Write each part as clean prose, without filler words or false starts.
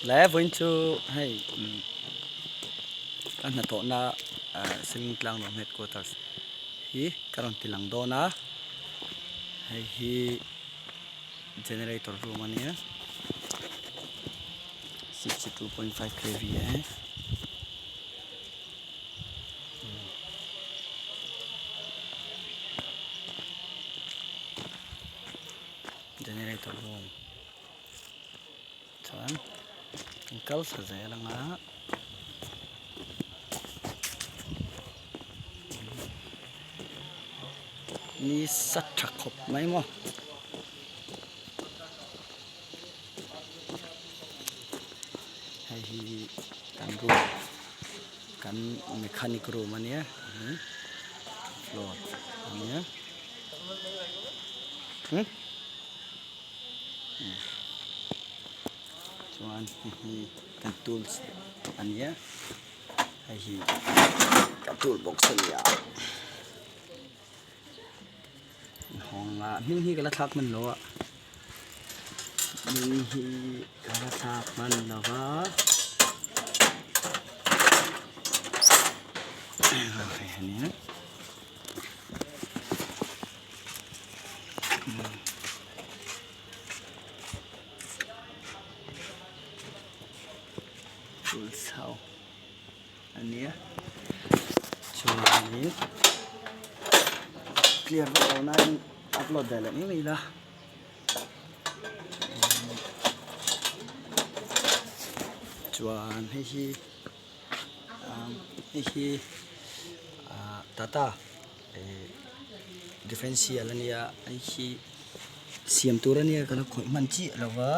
Le vawiin chu hei ka hnathawhna Siling Tlangnuam Headquarters hi ka rawn ti lang dawn a, hei hi generator room a nia 62.5 kv a. Generator room chuan an kal thla zel ang a ni sa tha khawp mai maw. Hei hi kan room kan mechanic room a nia floor a nia chuan hei hi kan tools a nia hei hi kan tool box a nia hawng a hming hi ka la thlak hman lo a hming hi ka la thlak hman lo va hei a nia. Tools ho a nia chuanin clear vak lo nain upload ve leh mai mai ila chuan hei hi hei hi ah tata eh differential a nia hei hi siam tur a nia ka la khawih hman chiah lo va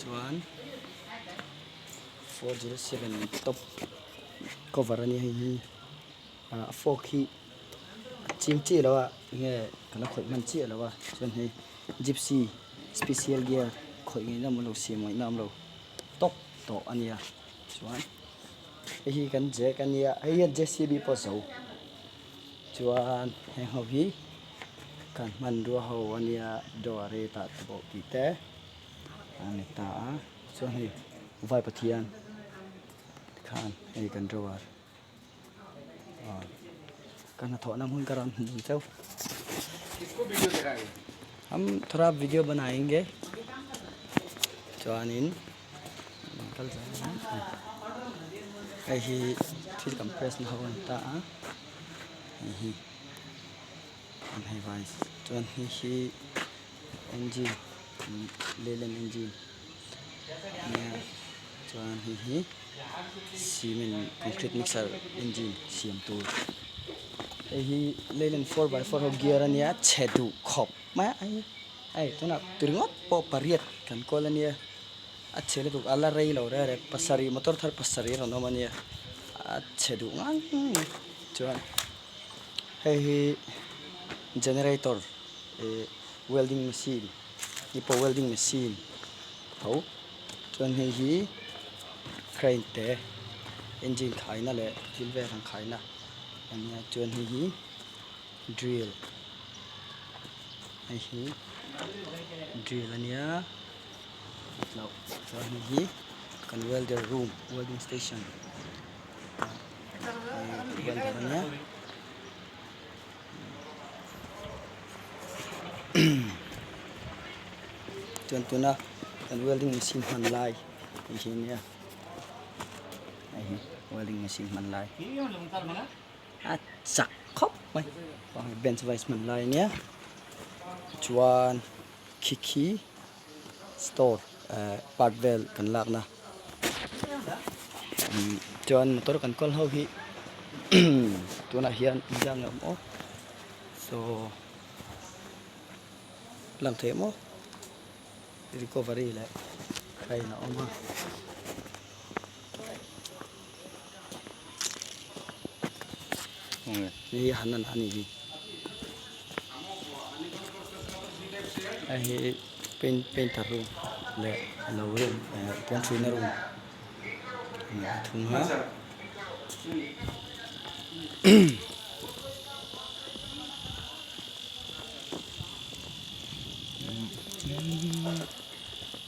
chuan. 407 top cover a nia hei hi ah fork hi a chim chiah lo a enge ka la khawih hman chiah lo a chuan hei gypsy special gear khawih ngaihna awm lo siam ngaihna awm lo tawp tawh a nia chuan hei hi kan jack a nia hei hian jcb pawh zo chuan heng ho hi kan hmanrua ho a nia door a tah te pawh tih te a ni ta a. Chuan hei vai pathian tikhan hei kan drawer ah ka hnathawhna hmun ka rawn hmu chauh ham thora video banayenge chuanin kal zel ang hei hi thil kan press na ho a ni ta a hei hi an hei vai chuan hei hi engine leyland engine ania chuan hei hi cement concrete mixer engine siam tur hei hi leyland 4x4 ho gear ania chhe duh khawp mai a hei tunah ti ringawt pawh pariat kan kawl ania a chhe lutuk a la rei lo reng reng pasarih motor thar pasarih a rawn awm ania a chhe duh ngang mai chuan hei hi generator ih welding machine hi pawh welding machine tho chuan hei hi crane te engine khaina leh thil vel han khaina a nia chuan hei hi drill hei hi drill a nia loh chuan hei hi kan welder room welding station welder a nia. Chuan tuna kan welding machine hman lai tih hi ania hei hi welding machine hman lai a chak khawp mai bench vice hman lai ania chuan khi khi store eh part vel kan lakna chuan motor kan kawl ho hi tunah hian inzam a awm aw saw lang thei maw recovery leh crane a awm a. Hei hi Hanan a ni hi hei hi paint painter room leh lo room eh puanchhuina room a ni a thung a.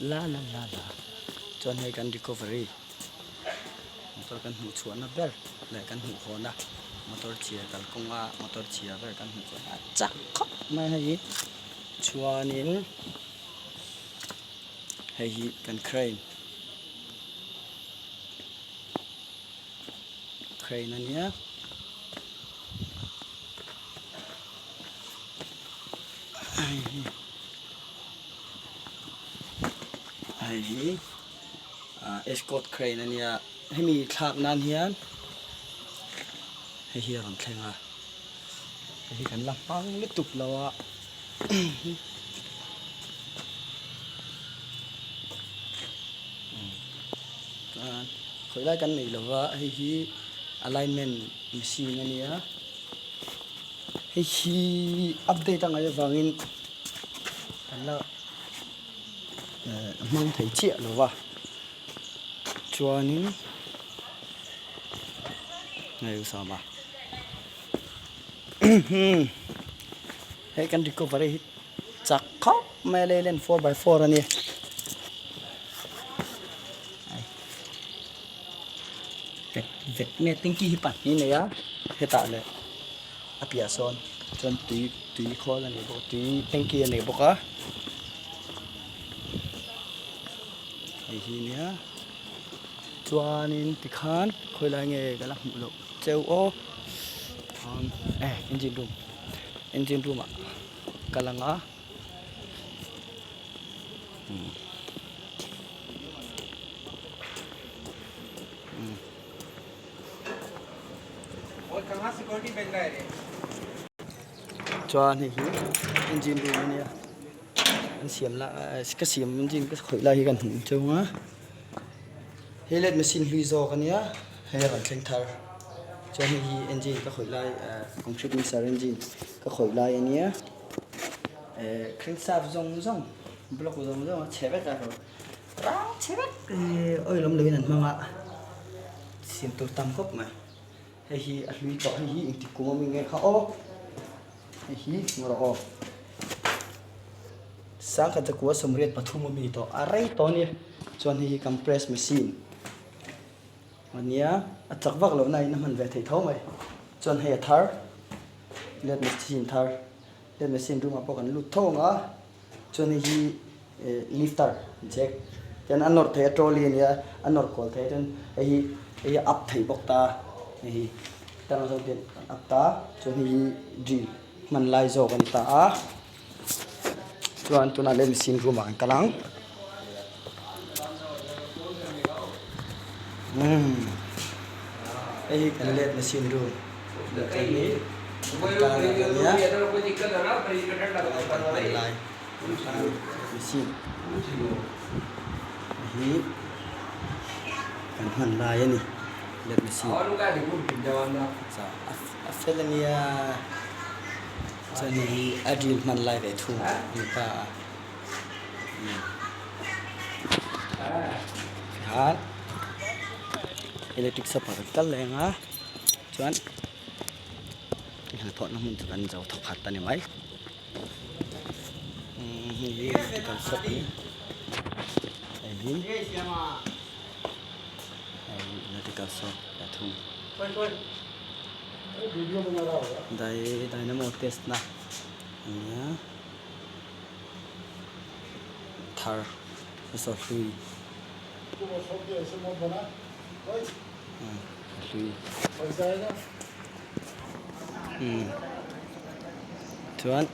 La la la la chuan hei kan recovery motor kan hmuh chhuahna ber leh kan hmuh hawhna motor chhia kalkawnga motor chhia ber kan hmuh chhuahna a chak khawp mai a hei chuanin hei hi kan crane crane a nia. Hei hi escort crane a nia hemi thlak nan hian hei hi a rawn thleng a hei hi kan la hmang lutuk lo a chuan khawi lai kan nei lo va hei hi alignment machine a nia. Hei hi update a ngaih avangin kan la hmang thei chiah lo va chuanin hei u Sama hei kan recovery hi chak khawp mai a lei 4x4 a ni. Vet vet nge tanky hi pahnih a nei a hetah leh a piah sawn chuan tui tui khawl a nei bawk tui tanky a nei bawk a hei hi nia chuanin tikhan khawilai nge ka la hmuh loh cheu aw eh engine room engine room ah ka lang a. Chuan hei hi engine room a nia an siam lai ka siam engine ka khawih lai hi kan hmuh cheu a hei let machine hlui zawk a nia hei a rawn thleng thar chuan hei hi engine ka khawih lai concrete mixer engine ka khawih lai a nia. Eh crankshaft zawng zawng block zawng zawng a chhe vek a rang chhe vek oil awm loin an hmang a siam tur tam khawp mai hei hi a hlui tawh hei hi engtik kum awm nge kha aw hei hi hmu rawh aw sangkhat zakua 83 ami tawh a rei tawh a nia chuan hei hi compress machine a nia a chak vak loh na in a hman ve theih tho mai chuan hei a thar let machine thar. He machine room ah pawh kan lut tho ang a chuan hei hi eh lifter jack hian a nawr thei a trolley a nia a nawr kual thei a chuan hei hi hei hi up thei bawk ta hei hi tang zawk hian an up ta chuan hei hi drill hman lai zawk a ni ta a chuan tunah leh machine room ah kan kal ang umm hei hi kan let machine room. Hi kan hman lai a ni let machine a fel a nia chuan hei hi a drill hman lai ve thung a ni ta a tikhan electric shop ah kan kal leh ang a. Chuan hnathawhna hmun chu kan zo thawk khat a ni mai. Hei hi electrical shop a ni. Hei hi hei electrical shop a thung. Dai dynamo test na a nia. Thar saw hlui. Chuan.